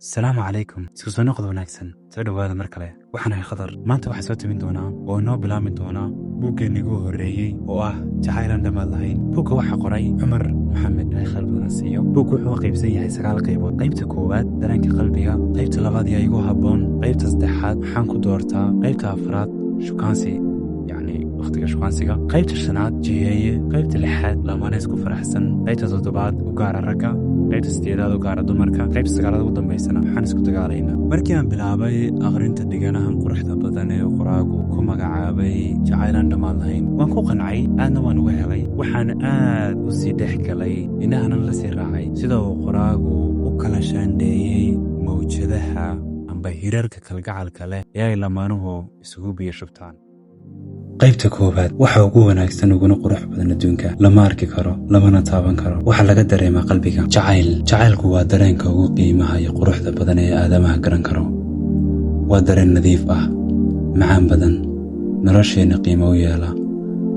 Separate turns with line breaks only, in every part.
Asalaamu calaykum, isku soo noqod wanaagsan, soo dhowaada mar kale. Waxaan ahay Khadar. Maanta waxaan soo tabin doonaa oo inoo bilaabmi doonaa buuggeennii ugu horreeyey oo ah Jacaylaan Dhammaad Lahayn. Buugga waxaa qoray Cumar Maxamed, Ilaahay khayr badan siiyo. Buuggu wuxuu qaybsan yahay sagaal qaybood. Qaybta koowaad, dareenka qalbiga. Qaybta labaad, yaa igu habboon. Qaybta saddexaad, maxaan ku doortaa. Qaybta afraad, shukaansi, yacni wakhtiga shukaansiga. Qaybta shanaad, jiheeye. Qaybta lixaad, lamaane isku faraxsan. Qaybta toddobaad, u gaara ragga. Qaybta sideedaad, u gaara dumarka. Qaybta sagaalaad, ugu dambaysana, waxaan isku dagaalaynaa. Markii aan bilaabay akhrinta dhiganahan quruxda badan ee qoraagu ku magacaabay Jacaylaan Dhammaad Lahayn, waan ku qancay, aadna waan uga helay. Waxaan aad u sii dhex galay, indhahana la sii raacay sida uu qoraagu u kala shaandheeyey mawjadaha amba hirarka kalgacalka leh ee ay lamaanuhu isugu biyo shubtaan. Qaybta koowaad: waxa ugu wanaagsan uguna qurux badan adduunka lama arki karo, lamana taaban karo, waxaa laga dareemaa qalbiga. Jacayl. Jacaylku waa dareenka ugu qiimaha iyo quruxda badan ee aadamaha garan karo. Waa dareen nadiif ah, macaan badan, nolosheenna qiimo u yeela,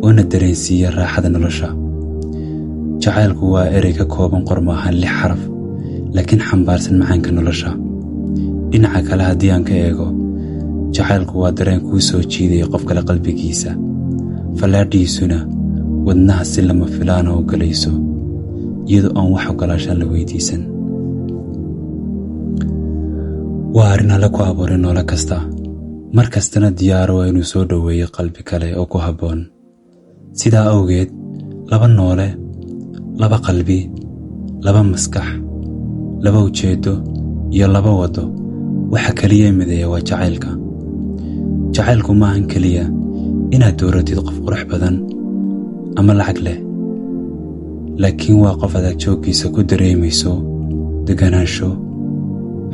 oona dareensiiya raaxada nolosha. Jacaylku waa erey ka kooban qormo ahaan lix xaraf, laakiin xambaarsan macaanka nolosha. Dhinaca kale haddii aan ka eego, jacaylku waa dareen kuu soo jiidaya qof kale qalbigiisa, fallaadhiisuna wadnaha si lama filaana u galayso, iyadoo aan wax ogolaashaan la weydiisan. Waa arrin Alle ku abuuray noole kasta, mar kastana diyaar waa inuu soo dhoweeyo qalbi kale oo ku habboon. Sidaa awgeed, laba noole, laba qalbi, laba maskax, laba ujeeddo iyo laba waddo, waxa keliya mideeya waa jacaylka. Jacaylku maahan keliya inaad dooratid qof qurux badan ama lacag leh, laakiin waa qof adag jooggiisa ku dareemayso deganaansho,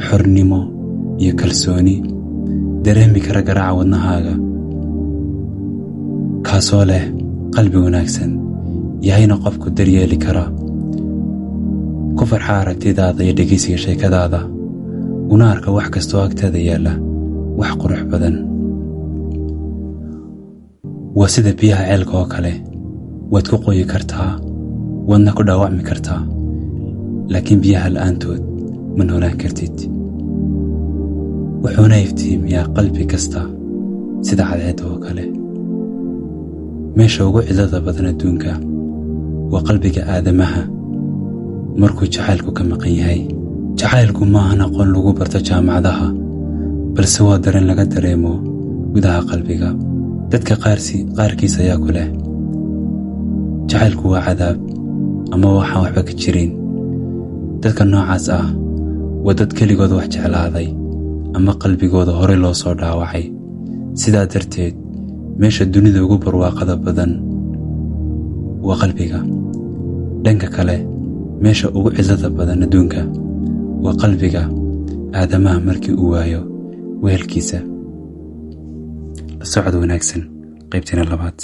xornimo iyo kalsooni, dareemi kara garaaca wadnahaaga, kaasoo leh qalbi wanaagsan, yahayna qofku daryeeli kara, ku farxa aragtidaada iyo dhegaysiga sheekadaada, una arka wax kastoo agtaada yaalla wax qurux badan. Waa sida biyaha ceelka oo kale: waad ku qoyi kartaa, waadna ku dhaawacmi kartaa, laakiin biyaha la'aantood ma noolaan kartid. Wuxuuna iftiimiyaa qalbi kasta sida cadceedda oo kale. Meesha ugu cidlada badan adduunka waa qalbiga aadamaha markuu jacaylku ka maqan yahay. Jacaylku maahan aqoon lagu barto jaamacadaha, balse waa dareen laga dareemo gudaha qalbiga. Dadka qaarkiis ayaa ku leh jacaylku waa cadaab ama waxaan waxba ka jirin. Dadka noocaas ah waa dad keligood wax jeclaaday ama qalbigooda horey loo soo dhaawacay. Sidaa darteed, meesha dunida ugu barwaaqada badan waa qalbiga. Dhanka kale, meesha ugu cidlada badan adduunka waa qalbiga aadamaha markii uu waayo wehelkiisa. La socod wanaagsan qaybteena labaad.